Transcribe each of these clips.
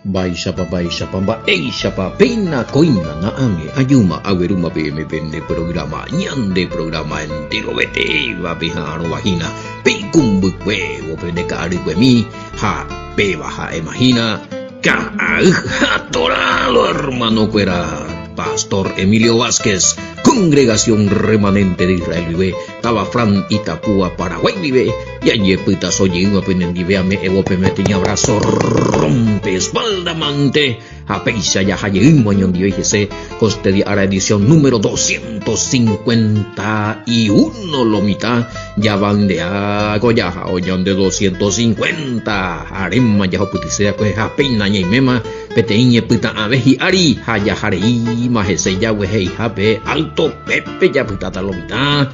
Mba'éichapa, mba'éichapa, mba'éichapa, péina kóina na'ãme ajúma aguerúma peẽme pende programa, ñande programa enterovetéva peha'arõva hína, peikũmbykuévo pende ka'arykuemi ha péva ha'éma hína Ka'ay ha Torado hermano-kuéra. Pastor Emilio Vázquez, Congregación Remanente de Israel guive, táva Fran Itapúa, Paraguay guive, jajepytaso jeýva penendive ame'ẽvo pemeteĩ abrazo rompe espalda mante ha péicha jaha jeýma oñondive hese kostedia ára edición número 251 lo mitã javandea ko jaha oñonde 250 aréma jahupytyse akue ha péina ñaiméma Peteĩ ñepyta'ãve hi'ári ha jaha reíma hese jagueheihápe alto pépe japytáta lo mitã.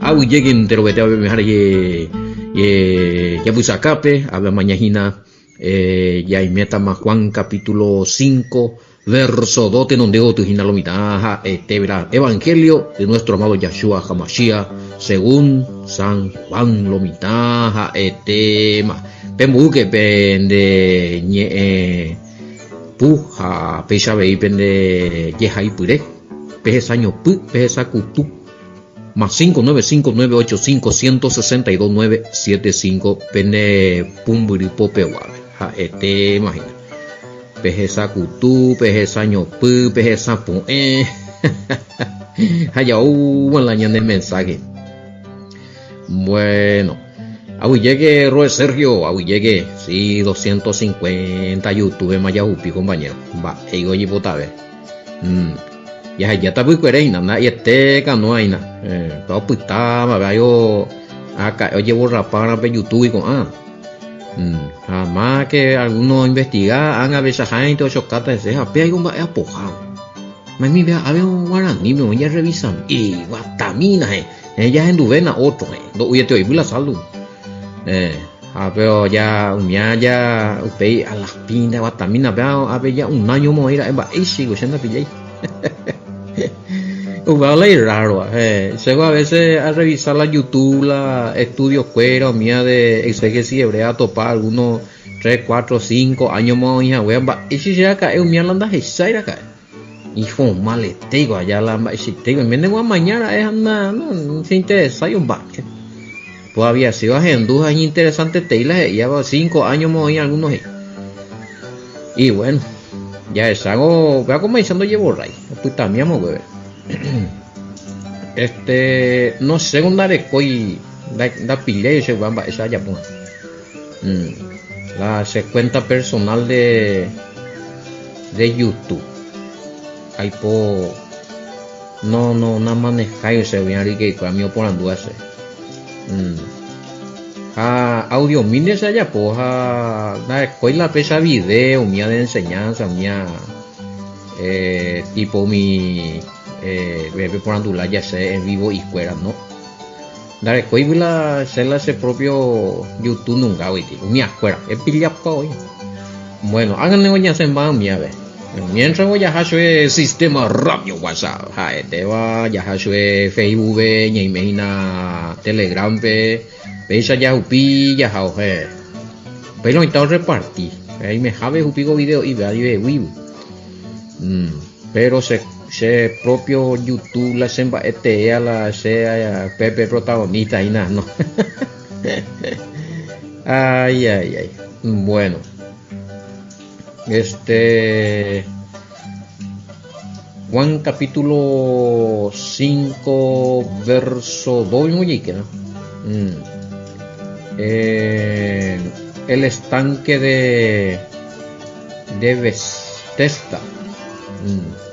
Aguyjéke enterovete apemeha rehe japysakápe, ave amaña hína jaimétama Juan capítulo 5 verso 2 tenonde gotyo hína lo mitã ha'ete vera Evangelio de nuestro amado Yahshua Hamashiach según San Juan lo mitã ha'etéma. Pemboyke pende ñe'ẽ pu ha péicha avei pende jehaipyre, pehesañopy, pehesakutu, más 5 9 5 9 8 5 162 9 7 5 pende pumbyry popeguápe. Ha'etéma hína. Pehesakutu, pehesañopy, pehesapo'ẽ ha jaúma la ñane mensaje. Bueno, aguyjéke Roe Sergio, aguyjéke, sí, 250 YouTube ma jahupi compañero, mba'éiko ojepotave. Mm. Jahejáta pykuere hína, nda'ete kanoa hína. Eh, pa opyta mba'e ayo aka'e ojeborrapárã pe YouTube ko'ã. Mm. Ha más que alguno investiga, ág̃a vechaháinte ochokáta hese, ha péa aiko mba'e apoha. Maimípe ave guaraníme oĩ jarrevisami, guatamína he. Heẽ jahenduvéna ótro, heẽ, ndo'úiete oiby la saldo. Heẽ, ha péro ja umía ja upéi a las pinta guatamína péva ápe ja un año omoĩ ra'e mba'éichaiko che ndapillái. Upéva la irrárova, heẽ, chéko a veces arrevisa la YouTube la estudio kuéra umía de exégesis hebrea atopa alguno tres, cuatro, cinco año omoĩ hague mba'éicha che raka'e umía la ndahechái raka'e. Iformaletéiko aja la mba'eichaitéiko oiméne guamaña ra'e ha na se interesái omba'e. Pues había sido ahendu ha iñinteresantetei la he'íva, cinco años oĩ alguno he'i. Y bueno, jahechávo upéva ko mba'eicha ndojeborrái, opytami amoguéve. Este, no sé ko ndarekói, ndapillái che upéva mba'éicha ajapóva. La che cuenta personal de de YouTube. Aipo no no namanejái che vy'arã ryke'ykuéra mi oporandúva che. Ha audio mínte che ajapo ha ndarekói la péicha video umía de enseñanza umía eh, tipo umi eh, peporandu lája che en vivo ikuéra no. Ndarekóigui la che la che propio YouTube nungáguiti, umi akuéra, epillapa voi. Bueno, ág̃a ningo ñasẽmba umíape. Mientras ngo jaha chue sistema radio WhatsApp, ha'etéva jaha chue Facebook-pe, ñaime hína Telegram-pe, péicha jahupi jaha ohe. Upéi lo oĩta orreparti, aimehápe hupi ko video'i péva iveguígui. Pero che che propio YouTube la che mba'e teéa la che pépe protagonista hína no. Ay, ay, ay. Bueno. Este Juan capítulo 5 verso 2 mismo llegué, ¿no? Mm. Eh, el estanque de de Bethesda. Mm.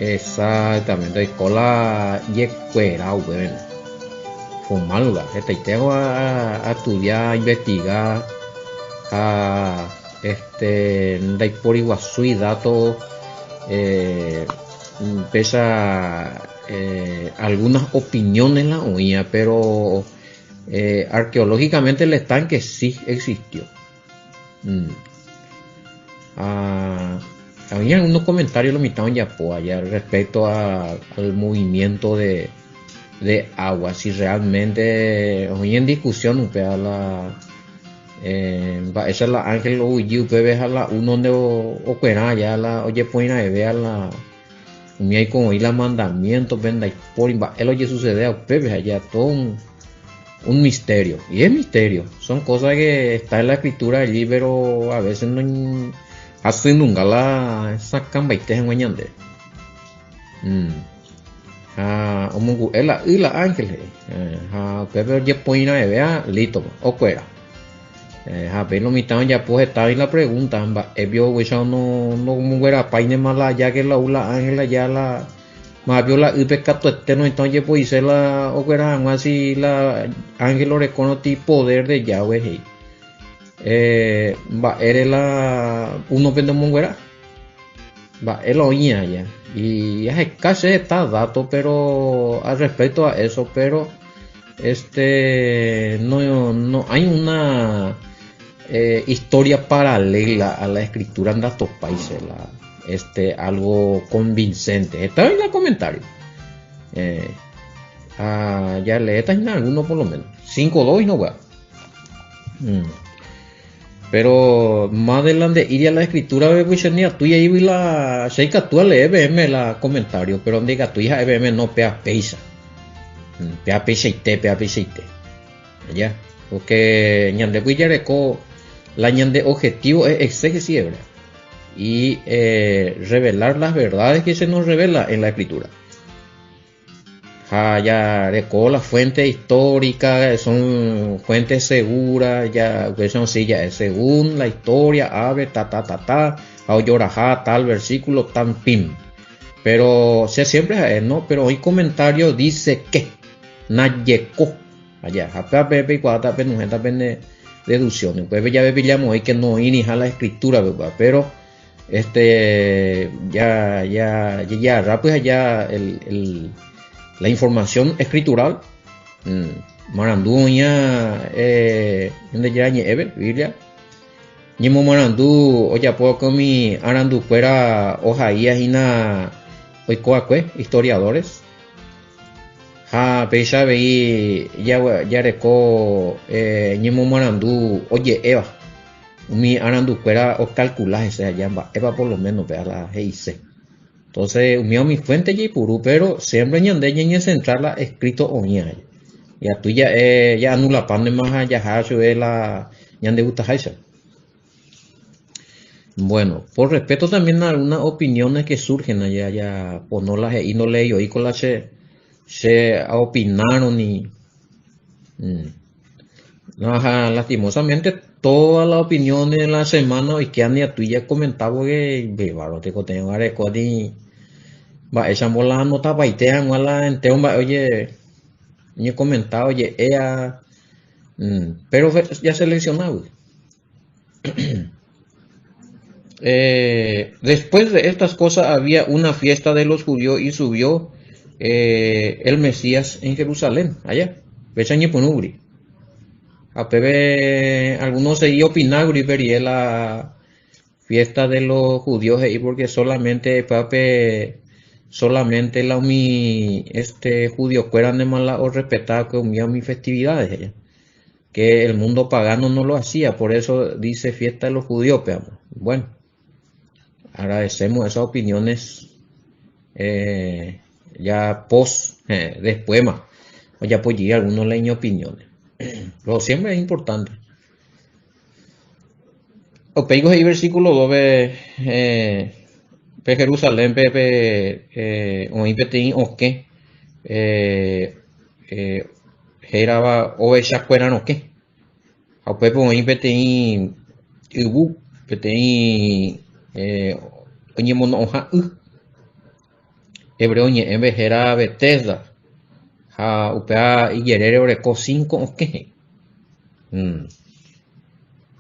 Exactamente, oiko la jekuera upépe. Formal hetaite a, a estudiar, a investigar, ha este ndaipóri guasúi dato eh, péicha eh, algunas opiniones la oĩva, pero eh, arqueológicamente el estanque sí existió. Ha oĩ algunos comentarios lo mitã ojapo allá respecto a, al movimiento de, de agua, si realmente oĩ en discusión upéva la Mba'éicha la ángel oguejy upépe ha la uno nde okuerã aja la ojepoirãeve la umi aiko oĩ la mandamiento-pe ndaipóri mba'e la ojesucedea upépe ha ya todo un, un misterio. Y es misterio, son cosas que está en la escritura allí, pero a veces no hasy nunga la sakãmbaite hag̃ua ñande. Mm. Ha omongu'e la y la ángel he'i. Eh, ha upépe ojepoirãevea lítoma, okuera. Eh, ha pe lo mitã ojapo heta la pregunta, mba'épio oguecha no nomonguerapáinema la aja que la u la ángel aja la mápio la ýpe katuete noitã ojepoise la okuera hag̃ua si la ángel orekórõ poder de Yahweh he'i. Eh, mba'ére la unope ndomonguera? Mba'e la oĩ aja. Y aheka che heta dato pero al respecto a eso, pero este no, no hay una eh, historia paralela a la escritura ndatopái che la este algo convincente. Heta oĩ la comentario. Eh, ah, ya leéta hína alguno por lo menos. 5-2 y no wea. Mm. Pero más de la nde'íri la escritura pe che ndaikatúi aívy la che ikatu alee peẽme la comentario pero ndaikatúi ha'e peẽme no péa péicha péa peichaite péa peichaite ya porque ñande py jareko la ñande objetivo es exégesis hebrea y eh, revelar las verdades que se nos revela en la escritura Ha jareko la fuente histórica, son fuentes seguras, ya upéicha osẽ ja'e según la historia ave ta ta ta ta ha ojoraha tal versículo tan pim. Pero che siempre ha'e no, pero oĩ comentario dice que najeko aja ha péva peẽ peikuaáta penuhẽta pene deducciones. Upépe jave pillamo'ãi que noĩriha la escritura-pe upéva, pero Este, ya, ya, ya, rápido ya el, el, la información escritural, mm, marandu oĩa eh, Ñandejára ñe'ẽpe, Biblia, ñemomarandu ojapo va'ekue umi arandukuéra ohaía hína oiko va'ekue, historiadores, ha péicha avei jareko eh, ñemomarandu oje'éva. Umi arandukuéra okalkula hese aja mba'épa por lo menos péva la he'ise. Entonces, umíva umi fuente jaipuru, pero siempre ñande ñañecentra la escrito oĩva. Ikatu ja'e ja'anulapántema ha jaha chupe la ñandegustaháicha. Bueno, por respeto también a algunas opiniones que surgen allá, ya pono la he'i ndoleeioi ko la che, che aopinárõ ni. Mm. Ajá, lastimosamente todas las opiniones de la semana oike aniatúi jakomenta porque bárbaro tekotevẽ areko ni mba'éichambo la anotapaite hag̃ua la entero mba'e oje oñekomenta oje'éa pero jaseleccionágui. Eh, después de estas cosas había una fiesta de los judíos y subió eh, el Mesías en Jerusalén, allá, péicha ñepyrũgui. Ha pépe algunos seguí opinágui perie la fiesta de los judíos he'i porque solamente pévape solamente la umi este judiokuéra ndema la orrespetaba kue umi umi festividades he'i. Que el mundo pagano no lo hacía, por eso dice fiesta de los judíos, pe amo. Bueno, agradecemos esas opiniones eh, ya post, eh, después más, o ya apoyé algunos las opiniones. Pero siempre es importante. Upéiko he'i versículo 2 pe, eh, pe Jerusalén pe, pe eh, oĩ peteĩ okẽ eh, eh, hérava ovechakuéra rokẽ. Ha upépe oĩ peteĩ yvu, peteĩ eh, oñemono'õha y. Hebreo ñe'ẽme héra Betesda, ha upéva ijerére oreko cinco okẽ. Mm.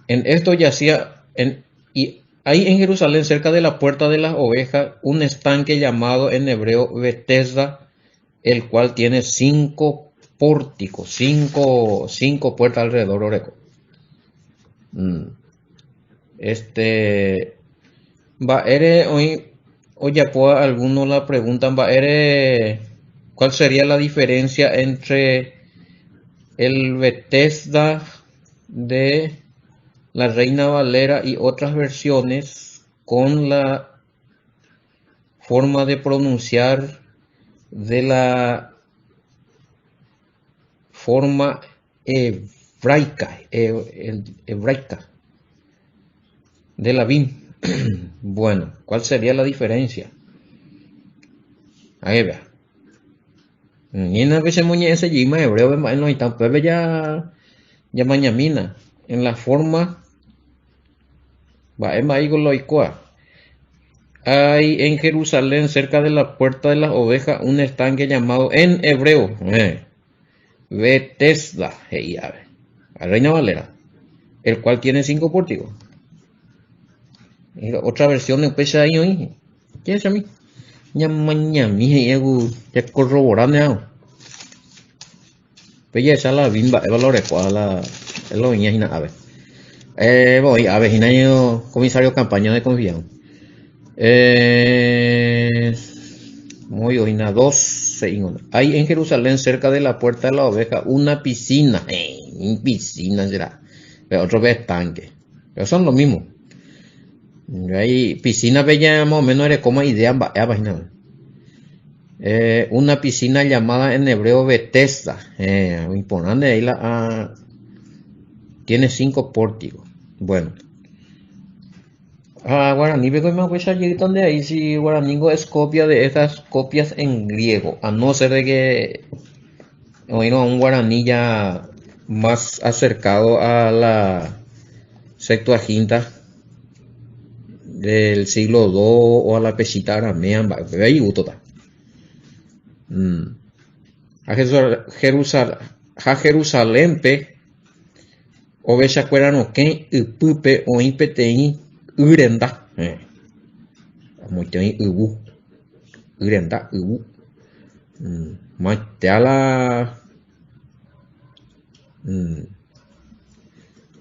En esto yacía en, y hay en Jerusalén cerca de la puerta de las ovejas un estanque llamado en hebreo Betesda, el cual tiene cinco pórticos, cinco, cinco puertas alrededor oreko. Mm. Este, mba'ére oĩ ojapóva alguno la pregunta mba'ére cuál sería la diferencia entre el Bethesda de. La Reina Valera y otras versiones con la forma de pronunciar de la forma hebraica, hebraica de la BIM. Bueno, ¿cuál sería la diferencia? Ahí vea. Ñena pe che moñe'ẽ sejýma hebreo-pe mba'e noĩta upépe ja jamañamína en la forma mba'e mba'éiko la oikóva. Hay en Jerusalén cerca de la puerta de las ovejas un estanque llamado en hebreo eh, Betesda he'i ave, la Reina Valera, el cual tiene cinco pórticos. Otra versión upéicha ahí oĩ. Jahechami. Ñamañami he'i ku jakorroboráne ao. Pe jahecha la vi mba'épa la orekóva la la oĩva hína ápe. Eh, voi ápe hína comisario campaña de confianza. Eh, muy oína dos seis Hay en Jerusalén cerca de la puerta de la oveja una piscina. Eh, piscina será. Pero otro vez estanque. Pero son lo mismo. Hay piscina bella más o menos erekóma idea mba'épa hína. Eh, una piscina llamada en hebreo Bethesda. Eh, importante ahí la ah, tiene cinco pórticos. Bueno. Ah, guaraní pe ko upéicha jeýta nde ahí si guaraní es copia de esas copias en griego, a no ser de que oĩrõ un guaraní ya más acercado a la Septuaginta del siglo II o a la Peshitta aramea mba'e upéva igústota. Mm. Ha Jerusalén, ha Jerusalénpe ovechakuéra rokẽ ypýpe oĩ peteĩ y renda. Eh. Amoite oĩ yvu. Y renda, yvu. Mm. Maitea la Mm.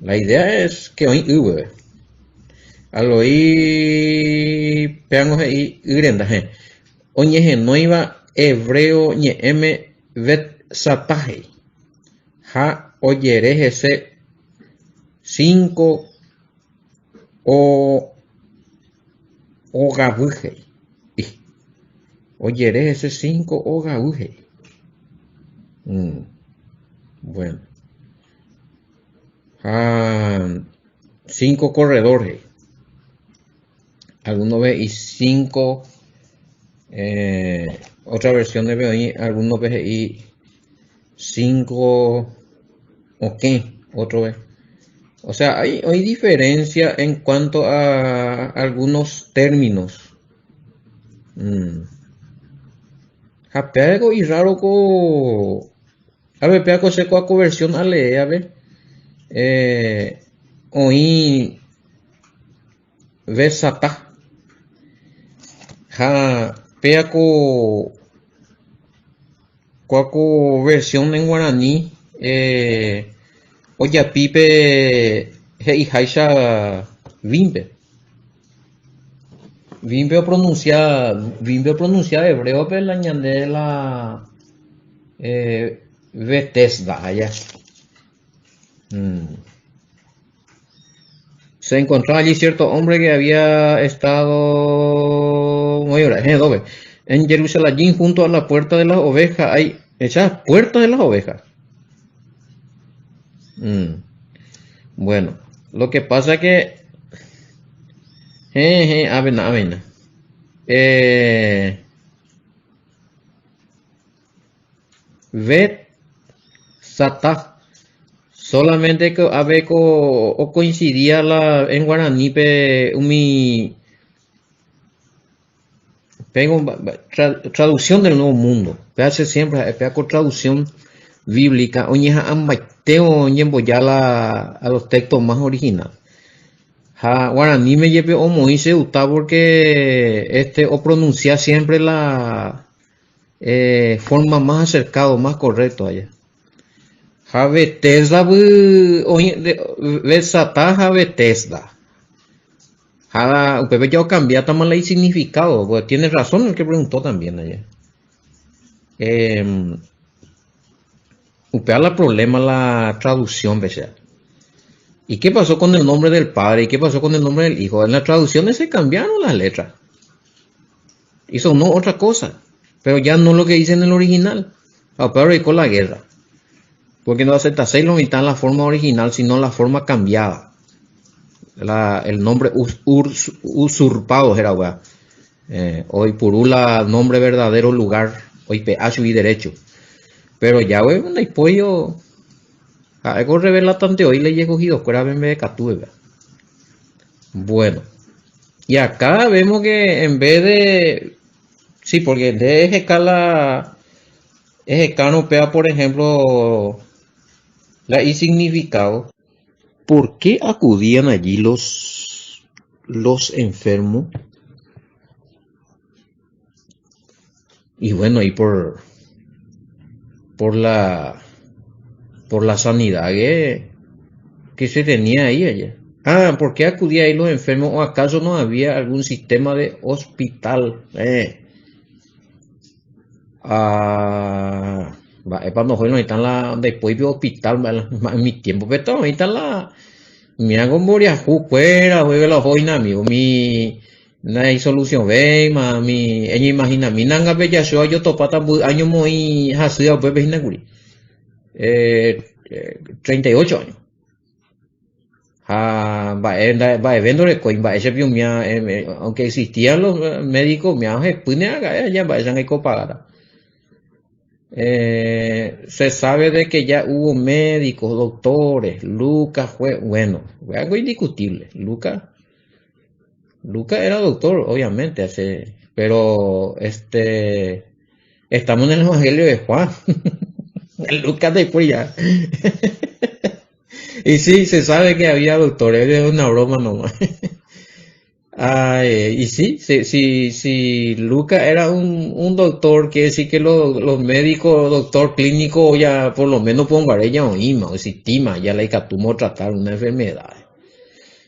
La idea es que oĩ y gueve. Aloí péango he'i y renda he. Oñehenóiva hebreo ñe'ẽme Betsatá he'i. Ha ojere hese cinco o ogavy he'i. Ojere hese cinco ogavy he'i. Mm. Bueno. Ha cinco corredor he'i. Algunos ve y cinco eh, otra versión de oĩ algunos ve he'i cinco okẽ otro ve. O sea, hay, hay diferencia en cuanto a algunos términos. Mm. Ha péa ko irraro ko ave péa ko che kua ko versión alee ave eh, oĩ Besatá ha péa ko kua ko versión en guarani eh, ojapi pe he'iháicha Vimpe. Vimpe opronuncia, Vimpe opronuncia hebreo-pe la ñande la eh, Betesda allá. Mm. Se encontraba allí cierto hombre que había estado muy eh, en Jerusalén junto a la puerta de las ovejas hay esa puerta de las ovejas. Mm. Bueno, lo que pasa que eh, eh, avena, avena. Eh, Bet Satá. Solamente ko ave ko ocoincidía la en guaranípe umi Tengo traducción del Nuevo Mundo. Péa che siempre ha'e péa ko traducción bíblica oñeha'ãmbaite oñemboja la a los textos más original. Ha guaraníme jepe omoĩ che gusta porque este opronuncia siempre la eh, forma más acercado, más correcto allá. Ha Bethesda Betsatá ha Bethesda. Ha upépe ja okambiátama la isignificado, porque tiene razón el que preguntó también allá. Eh, upéva la problema la traducción pe che. ¿Y qué pasó con el nombre del Padre? ¿Y qué pasó con el nombre del Hijo? En las traducciones se cambiaron las letras. Y sonó otra cosa. Pero ya no lo que dice en el original. Ha upéva oiko la guerra. Porque no aceptaséi lo mitã la forma original, sino la forma cambiada. La, el nombre usurpado héra upéva. Eh, oipuru la nombre verdadero lugar, oipe'a chugui derecho. Pero Yahweh ndaipói o ha'éko orrevelatante oĩ leyes escogidos-kuérape mbeguekatúpe. Bueno, y acá vemos que en vez de... Sí, porque nde eheka la... Ehekárõ upéva, por ejemplo, la isignificado. ¿Por qué acudían allí los, los enfermos? Y bueno, y por, por la, por la sanidad que, que se tenía ahí allá. Ah, ¿por qué acudían ahí los enfermos? ¿O acaso no había algún sistema de hospital? Eh. Ah, mba'épa ndohói oĩta la ndaipóipe hospital mba'e umi tiempo-pe ta oĩta la umíva mboriahu kuéra oĩve la oho hína umi umi naisolusiõvéima umi eñeimahinamína anga pe jacho ojotopáta mboy áño moĩ hasýva upépe hína kuri 38 áño. Ha mba'e mba'eve ndorekói mba'éichapi umía aunque existían los médicos umía ohepýne raka'e aja mba'éicha ikopagáta. Se sabe de que ya hubo médicos, doctores, Lucas fue, bueno, fue algo indiscutible. Lucas, Lucas era doctor, obviamente, hace, pero este, estamos en el Evangelio de Juan. Lucas después ya. Y sí, se sabe que había doctores, es una broma nomás. Ay, y sí, sí, sí, sí, Lucas era un, un doctor, quiere decir que los, los médicos, doctor clínico, ya por lo menos pongaré o ima, o existima, ya la ikatúma tratar una enfermedad.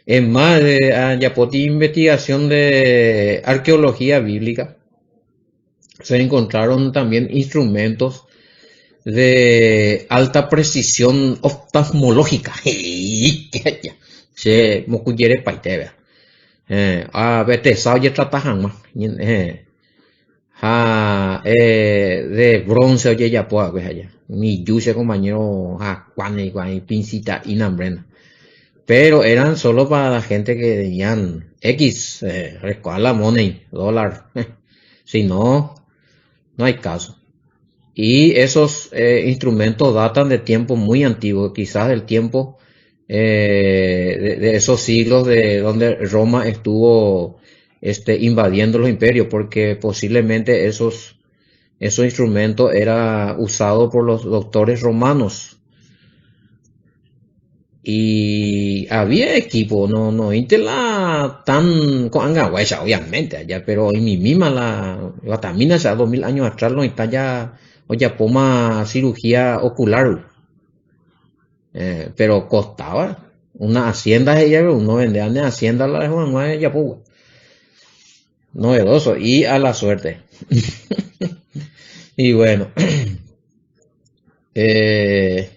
Es más, eh, ya por investigación de arqueología bíblica, se encontraron también instrumentos de alta precisión oftalmológica. Che mokujerepaite eh, ha pe tesa ojetrata hag̃ua eh, ha eh, de bronce ojejapo va'ekue aja. Umi ju che compañero hakuáne hikuái pincita'i nambrena. Pero eran solo para la gente que tenían X, eh, rekuaa la money, dólar. Si no, no hay caso. Y esos eh, instrumentos datan de tiempos muy antiguos, quizás del tiempo eh, de, de esos siglos de donde Roma estuvo este, invadiendo los imperios, porque posiblemente esos, esos instrumentos eran usados por los doctores romanos. Y había equipo, no, no la tan ko'ag̃aguáicha, obviamente, allá, pero oimimíma la guatamína ya 2000 años atrás no está ya ojapóma cirugía ocular. Eh, pero costaba. Una hacienda ella, uno vendía en hacienda la de Juan Juan de Novedoso y a la suerte. Y bueno, eh,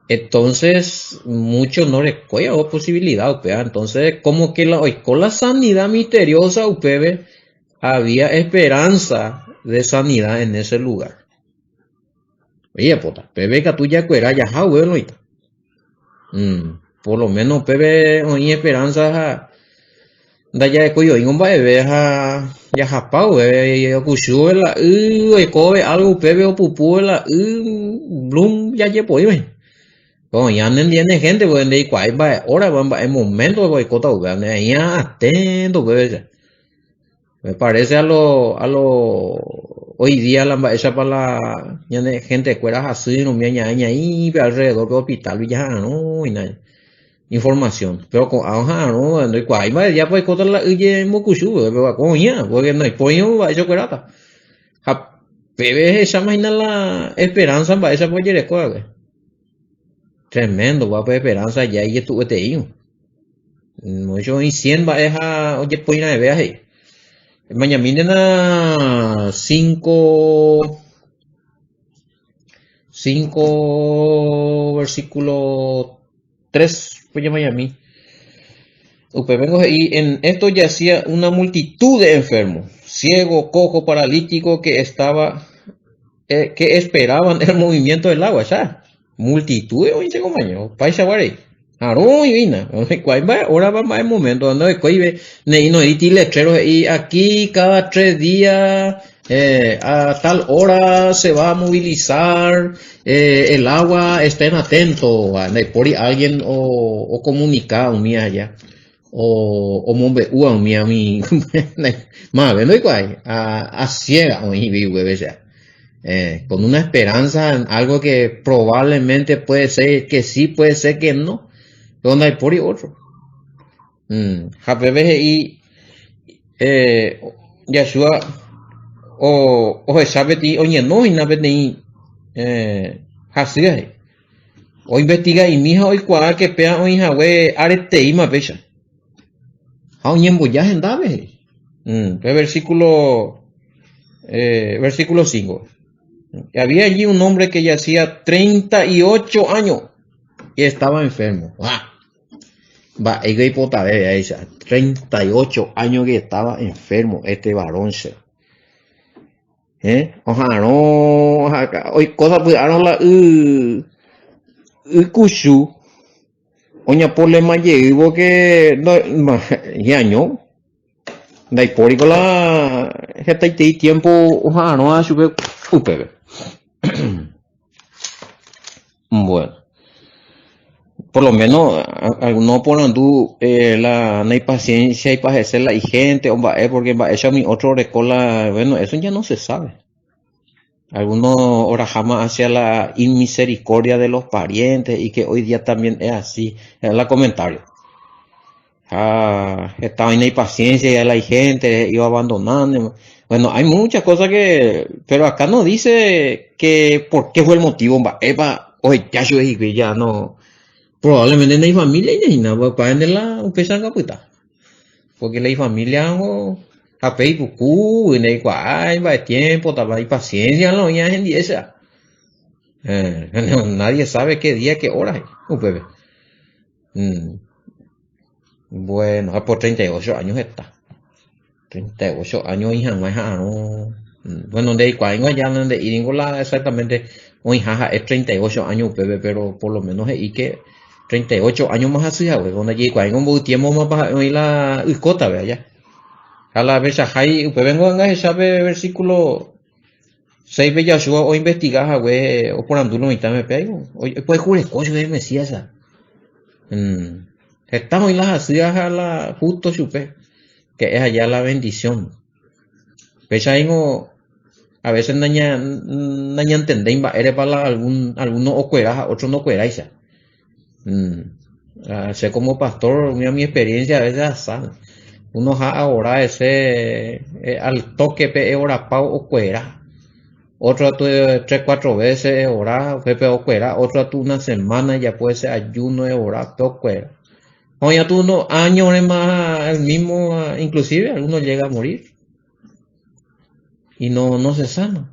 entonces mucho no o posibilidad, upéva. Entonces, como que la, con la sanidad misteriosa, upépe, había esperanza de sanidad en ese lugar. Oye, pota, pépe katu jakuera jaha upépe mm, por lo menos upépe oĩ esperanza ha ndajarekói oĩngo mba'eve ha jahapa upépe okuchúve la y oikove algo upépe opupúve la y blum jajepoíva. Oĩ nendiene gente porque ndeikuaái mba'e hora mba'e momento oikóta upéva ne'aĩa atento upépe. Me parece a lo, a lo hoy día la mba'éichapa la ñane gente kuéra hasy umi añaĩ alrededor pe hospital jaha'arõ información. Pero ko'ã oha'arõ ndoikuaái mba'e día oikóta la y jembokuchu pe oĩa porque ndaipói mba'éicha okueráta. Ha péve ehecháma hína la esperanza mba'éichapa ojereko va'ekue. Tremendo guapo esperanza ja ijetu'uete'i. Mucho oĩ 100 mba'e ha ojepoirãve he'i. Mañamíntena 5 5 versículo. 3, pejemañami. Upépengo he'i, En esto yacía una multitud de enfermos, ciego, cojo, paralítico, que estaba, eh, que esperaban el movimiento del agua. Ya, multitud oĩ che compañero, opaichagua rei. Arõ oĩvina, oikuaa mba'e hora-pa mba'e momento, ndoikóive ne'i noĩriti letrero he'i aquí cada tres días eh, a tal hora se va a movilizar eh, el agua, estén atentos, ndaipóri alguien o, ocomunica umi aja, o omombe'úva umi umi mave ndoikuaái, a, a ciega oĩvi upépe che. Eh, con una esperanza en algo que probablemente puede ser que sí, puede ser que no, pero ndaipóri otro. Mm, ha pépe he'i eh, Yahshua o, ohecha peteĩ oñeno hína peteĩ eh, hasýva he'i. Oinvestiga'imi ha oikuaa ke péva oĩ hague areteíma péicha. Ha oñemboja hendápe he'i. Mm, pe versículo, eh, versículo 5. Había allí un hombre que yacía 38 años y estaba enfermo. ¡Ah! Mba'éiko oipotave véicha. 38 años que estaba enfermo este varón che. Eh, oha'arõ oiko sapy'árõ la y ykuchu oñapolema jeývo ke hi'año ndaipóriko la hetaitei tiempo oha'arõva chupe upépe. Bueno, por lo menos alguno oporandu eh, la naipacienciaipa hese la igente o mba'e, porque mba'éicha umi otro oreko la, bueno, eso ya no se sabe. Alguno oraháma hacia la inmisericordia de los parientes y que hoy día también es así, es la comentario. Ha heta oĩ naipaciencia la igente iba abandonando. Bueno, hay muchas cosas que, pero acá no dice que por qué fue el motivo, mba'épa oheja chupe hikuái ya no, probablemente na ifamilia hína, upéva la upéicha angapyta. Porque la ifamilia hape ipuku, ndaikuaái mba'e tiempo, tapa ipaciencia la oĩva hendie cha. Eh, nadie sabe qué día, qué hora, upépe. Mm. Bueno, ha por 38 años heta. 38 años oĩ hag̃ua ha'arõ. Mm, bueno, ndeikuaáingo aja nde'íringo la exactamente oĩha ha'e 38 años upépe, pero por lo menos he'i que 38 años más hasy hague, ndajeikuaáingo mboy tiempo-mapa ha'e oĩ la ykótape aja. Ha la vechahái upépengo anga ahecha pe versículo 6-pe Yahshua oinvestiga hague oporandu lo mitãme pe aigo oipyahureko chupe Mesías-a. Mm. Heta oĩ la hasýva ha la justo chupe, que es allá la bendición. Péicha ningo a veces naña, nañantendéi mba'érepa la algún, alguno okuera ha otro ndokueráicha. Mm. Che como pastor, umi mi experiencia a veces asa. Uno ha ahora ese eh, al toque pe orapa okuera. Otro atu tres, cuatro veces ora, upépe okuera. Otro atu una semana ya puede ser ayuno ora, pe okuera. Oĩ atu unos años más el mismo, inclusive alguno llega a morir. Y no, no se sana.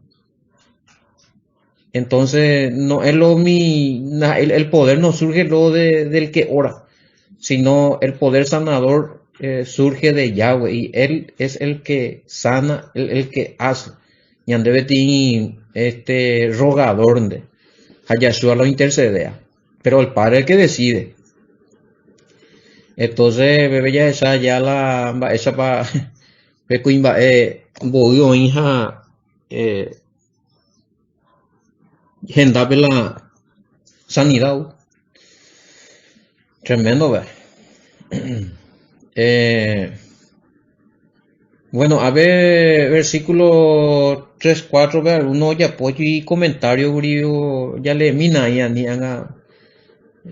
Entonces, no es lo mi, el, el poder no surge luego de, del que ora, sino el poder sanador eh, surge de Yahweh y Él es el que sana, el, el que hace. Ñande peteĩ este rogador nde, ha Yahshua lo intercedea, pero el Padre el que decide. Entonces, bebé jahecha ya la mba'éichapa pe kuimba'e mboy oĩ ha eh, hendápe la sanidad. Tremendo, ve. Eh, bueno, a ver, versículo 3, 4, ve, alguno ojapo comentario kuri jaleemína ahí ani ág̃a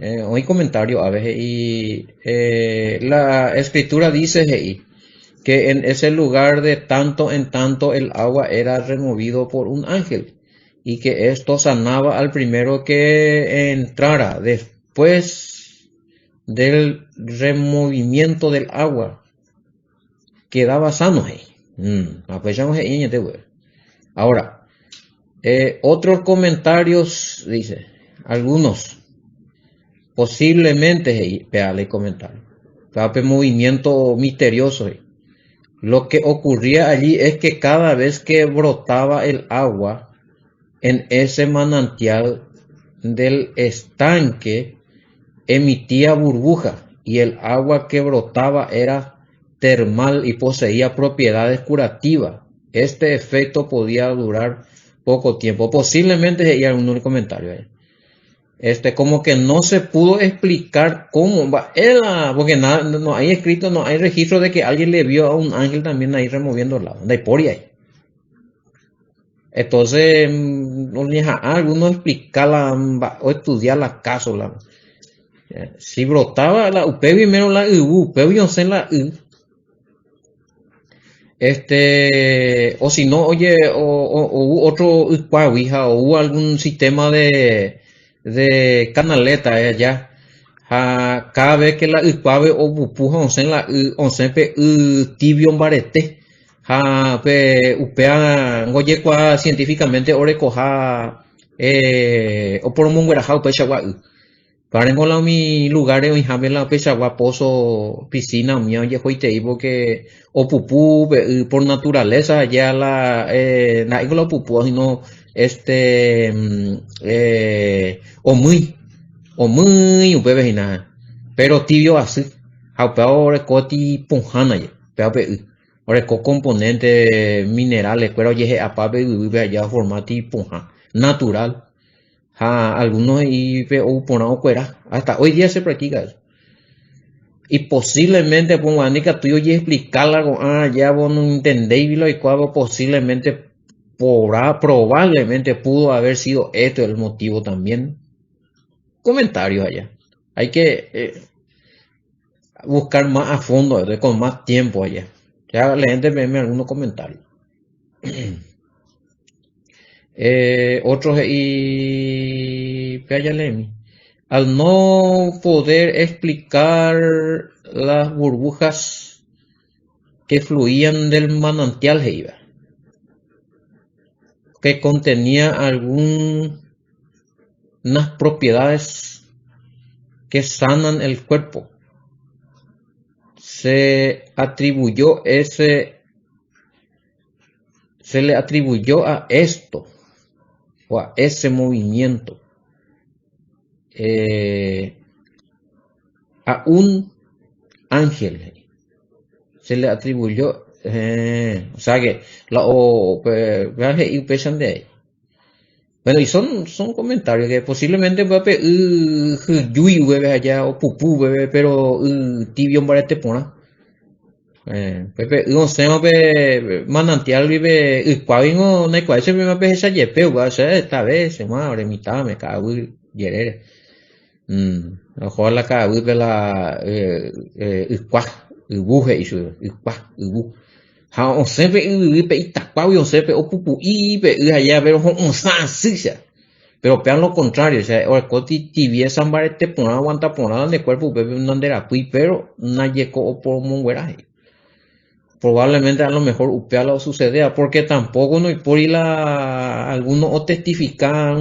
eh, oĩ comentario a veces y eh, la escritura dice he'i que en ese lugar de tanto en tanto el agua era removido por un ángel y que esto sanaba al primero que entrara después del removimiento del agua quedaba sano he'i. Mm, apéichamo he'i añete guéve. Ahora, eh, otros comentarios, dice, algunos. Posiblemente he'i péva la icomentario. Péva pe movimiento misterioso he'i. Lo que ocurría allí es que cada vez que brotaba el agua en ese manantial del estanque emitía burbuja y el agua que brotaba era termal y poseía propiedades curativas. Este efecto podía durar poco tiempo. Posiblemente he'i alguno el comentario ahí. Este, como que no se pudo explicar cómo, mba'e la, porque nada, no hay escrito, no hay registro de que alguien le vio a un ángel también ahí removiendo el agua. Ndaipóri ahí. Entonces, oñeha'ã alguno explicar la, o estudiar la caso, la, si brotaba la, upégui mero la yvu, upégui osẽ la y, Este, o si no, oye, o, o, ou otro ykuágui ha ou algún sistema de, de canaleta allá. Ha cada vez que la ykuápe opupu ha osẽ la y, osẽ pe y tibio mbarete. Ha pe upéva ngojekuaa científicamente orekoha eh, oporomongueraha upeichagua y. Upévarengo la umi lugáre oĩháme la upeichagua póso, pisína umíva ojehoitei pórke opupu pe y por naturalésa aja la ndaha'éiko la opupúva síno éste omýi, omýi upépe hína péro tívio asy ha upéva oreko pohã ndaje upéva pe y oreko komponénte mineralekuéra ojehe'apa pe yvyguýpe aja oforma pohã natural. Ha algunos he'i pe ou porã okuera, hasta hoy día se practica eso. Y posiblemente pog̃uarã ndikatúi ojeexplica la ko'ã ajávo noentendéigui la oikuaáva posiblemente porã, probablemente pudo haber sido esto el motivo también. Comentarios allá. Hay que eh, buscar más a fondo, con más tiempo allá. Ya leente peẽme algunos comentarios. Eh, otro he'i, pe jaleemi. Al no poder explicar las burbujas que fluían del manantial he'íva, que contenía algunas propiedades que sanan el cuerpo, se atribuyó ese se le atribuyó a esto o a ese movimiento eh, a un ángel se le atribuyó eh, o sea que la o pe he'i upéicha nde Bueno, y son, son comentarios que posiblemente pe y hyjúi upépe aja opupu upépe pero y tibio mbarete porã. Eh, pe y osẽva pe manantial guive ykuáguingo ndaikuaái che péva pehecha jepe upéva che heta vece ma ore mitãme ka'aguy jerére. Mm, oho la ka'aguýpe la eh, eh, ykua, yvu he'i chupe, ykua, yvu. Ha osẽ pe yvyguy pe itakuágui osẽ pe opupu'i pe y aja péro ho'ysã asy che. Péro péva lo contrario che oreko tiviésa mbarete porã oaguanta porã nde kuérpo upépe nanderapýi péro najeko oporomonguera he'i. Probablemente a lo mejor upéva la osucedéva porque tampoco noipóri la alguno otestifika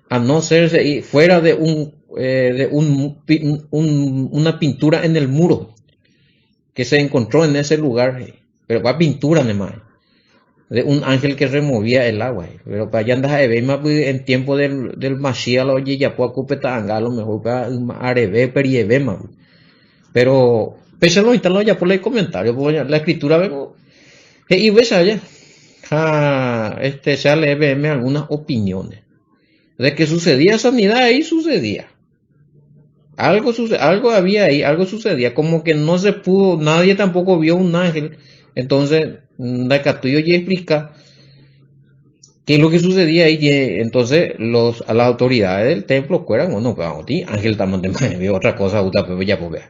a no ser he'i fuera de un de un una pintura en el muro que se encontró en ese lugar he'i pero kua pintura nema de un ángel que removía el agua he'i pero pa ya ndaha'evéima py en tiempo del, del Mashiach la ojejapo aku pe ta'anga a lo mejor upéva yma areve uperievéma pero péicha lo oĩta la ojapo la icomentario porque la escritura veko he'i upéicha aja ha este che alee peẽme algunas opiniones de que sucedía sanidad ahí sucedía algo suce, algo había ahí, algo sucedía, como que no se pudo, nadie tampoco vio un ángel, entonces ndaikatúi ojeexplica qué es lo que sucedía ahí, entonces los, a las autoridades del templo kuéra, bueno, upéva otĩ ángel tamante vio otra cosa oúta upépe ojapo upéva.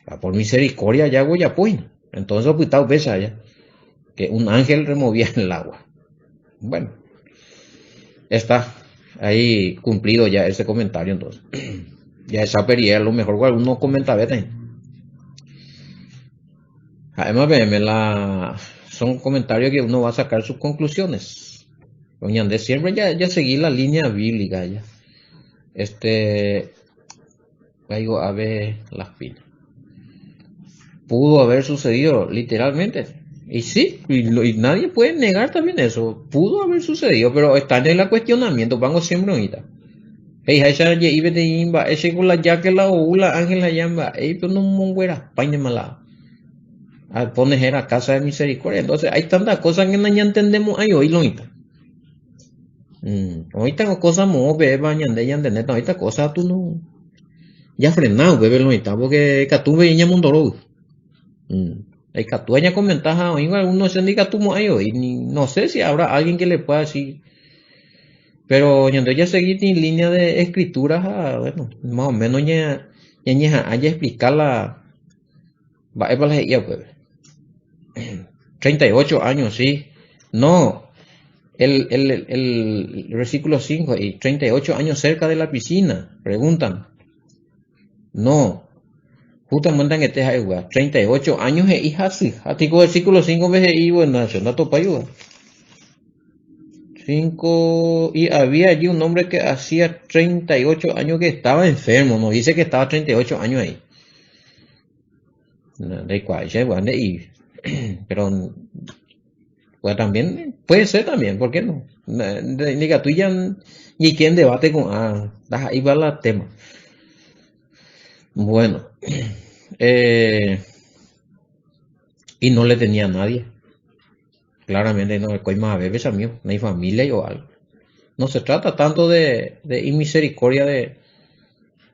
Ha por misericordia ya ojapo hína. Entonces opyta upéicha ya, que un ángel removía el agua. Bueno, está ahí cumplido ya ese comentario entonces. Ya esa perie a lo mejor alguno comentave también. Ha'éma peẽme la son comentarios que uno va a sacar sus conclusiones. Ñande siempre ya, ya seguir la línea bíblica ya. Este, caigo a ver las pilas. Pudo haber sucedido, literalmente. Y sí, y, nadie puede negar también eso. Pudo haber sucedido, pero está en el cuestionamiento. Vango siempre ahorita. Hey, hacha je'i peteĩ mba'e che ko la ya que la ou la ángel allá mba'e, pero no monguera paine mala. Ah, pone era casa de misericordia. Entonces hay tantas cosas que no entendemos ahí hoy lo Oĩta cosa moõ peẽva ñande ñandenéta oĩta cosa tu no ya frenado upépe lo oĩta porque ikatu avei ñamondoróvy. Ikatu ñakomenta ha oĩva alguno che ndikatumo'ãi voi ni no sé si habrá alguien que le pueda decir pero ñande jasegui línea de escritura ha bueno más o menos ña ñañeha'ã jaexplica la mba'épa la he'íva upépe. 38 años, sí. No, el, el, el versículo 5, y 38 años cerca de la piscina, preguntan. No, justamente en este igual, 38 años he'i hasy. Atico versículo 5 ve he'i, bueno, ndatopái 5 y había allí un hombre que hacía 38 años que estaba enfermo, no dice que estaba 38 años ahí. Ndaikuaái, y pero pues también puede ser también, ¿por qué no? Ndikatúi ya jaike en debate con ah, ndaha'éiva la tema. Bueno, y no le tenía a nadie. Claramente no hay más bebés amigo, no hay familia o algo. No se trata tanto de inmisericordia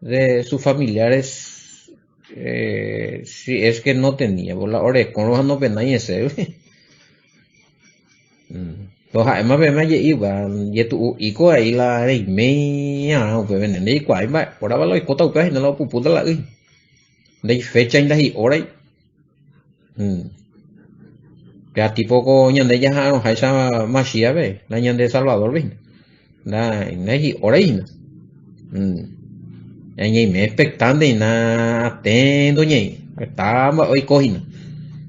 de sus familiares, si es que no tenía, por la orekórõ no penái ese. Ha'éma peẽme aje'íva jetu'u'íko aí la reiméiarã upépe ndaikuaái mba'e hórapa la oikóta upéva hína la opupúta la y. Ndaifechai ndahi'órai. Péva tipo ko ñande jaha'arõháicha Masíape, la ñande Salvadorpe hína. Ndahi'órai hína. Ñañeime expectante hína atento ñaĩ. Heta mba'e oiko hína.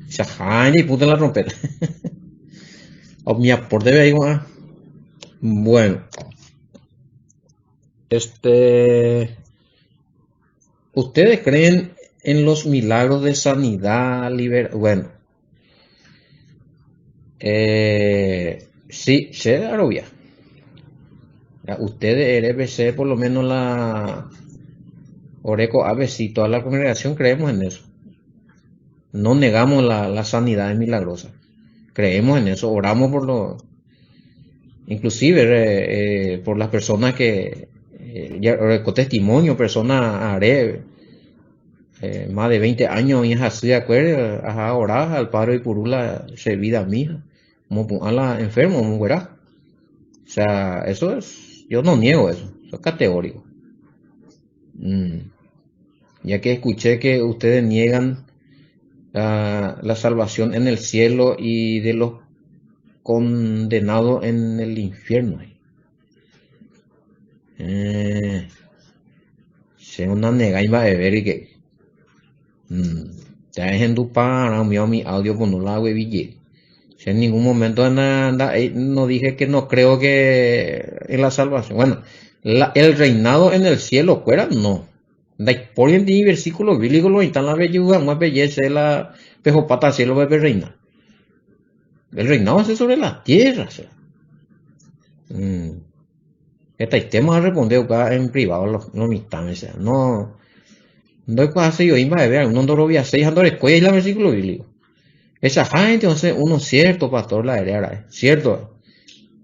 Chahái jaipúta la trompeta. Mi aporte ahí ko'ã. Bueno. Este. ¿Ustedes creen en los milagros de sanidad, liber... Bueno. Sí, che arovia. Ustedes, RPC, por lo menos la Oreco ABC, toda la congregación creemos en eso. No negamos la sanidad milagrosa. Creemos en eso, oramos por lo... Inclusive por las personas que... Ya, con testimonio, personas are, más de 20 años y es así, de acuerdo, ajá, orar al Padre y purula se vida mija, como a la enfermo, como verá. O sea, eso es, yo no niego eso, eso es categórico. Ya que escuché que ustedes niegan la salvación en el cielo y de los condenados en el infierno. Che nanegai mba'eve que ya hendupárã umi audio pono la gueville. En ningún momento no dije que no creo que en la salvación. Bueno, el reinado en el cielo fuera, no. Ndaipóri ni versículo bíblico lo está la belluga, más belleza la pejopata cielo bebe reina. El reinado es sobre la tierra. O sea. Esta tema a responder acá en privado los mitad, o sea, no no hace yo iba a ver uno no lo voy a hacer ando escuela y la versículo bíblico. Esa gente entonces uno cierto pastor la heredera, cierto.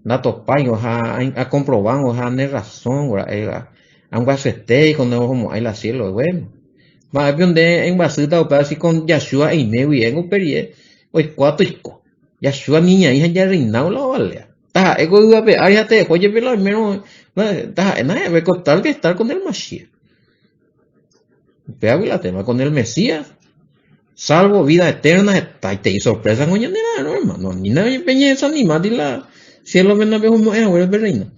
Ndatopái ha a comprobar ha ne razón era aunque con nuevo como hay la cielo bueno. Va donde en basita o así con Yahshua y me en perie hoy cuatro Yahshua niña hija ya reinado la vale. Ta ego iba pe ari te oye pe la menos ta na ve tal que estar con el Mashiach. Pe la tema con el Mesías. Salvo vida eterna, está y te sorpresa coño no hermano, ni nada peña desanimado y la cielo ven a ver como es el reino.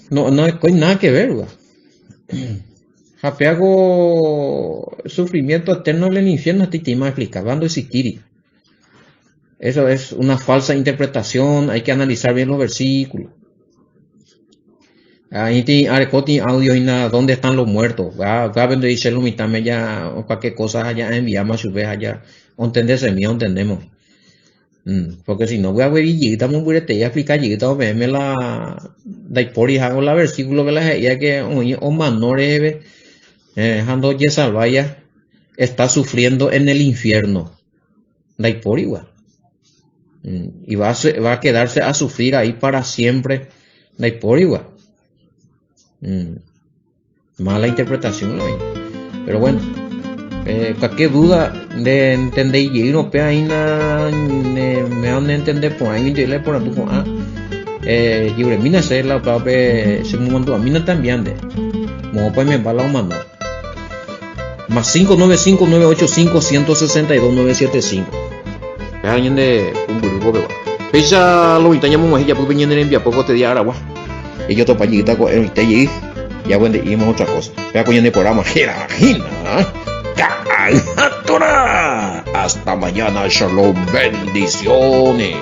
No no hay nada que ver, ¿verdad? Hago sufrimiento eterno en el infierno, te iba a explicar, cuando existir. Eso es una falsa interpretación, hay que analizar bien los versículos. Aĩti arekóti audio hína ¿Dónde están los muertos? Upévape ndoiche lo mitãme ja cualquier cosa ha ja enviáma chupe ha ja ontendesemi ontendémo. Porque si no vy'aguevi jeýta mombyretei aexplica jeýta peẽme la ndaipóri hago la versículo pe la he'íva que oĩ omano reheve ha ndojesalváiva está sufriendo en el infierno. Ndaipórigua. Y va a, va a quedarse a sufrir ahí para siempre. Ndaipórigua. Mala interpretación la vaina. Pero bueno, eh, cualquier duda nde entendéi jeýrõ péva hína ne méva ne entende porãigui nde eporandu ko'ã eh, jeuremína che la upévape chemomandu'amína también nde moõpa oimemba la omano. Más 595 985 162 975. Péva ñande pumbyry popegua. Péicha lo mitã ñamog̃uahẽ japýpe ñane rembiapo ko te día aragua. Ejotopa jeýta ko'ẽrõite jey, ya guende'íma otra cosa. Péva ko ñane programa héra hína Ka'ay ha Torá. Hasta mañana, shalom, bendiciones.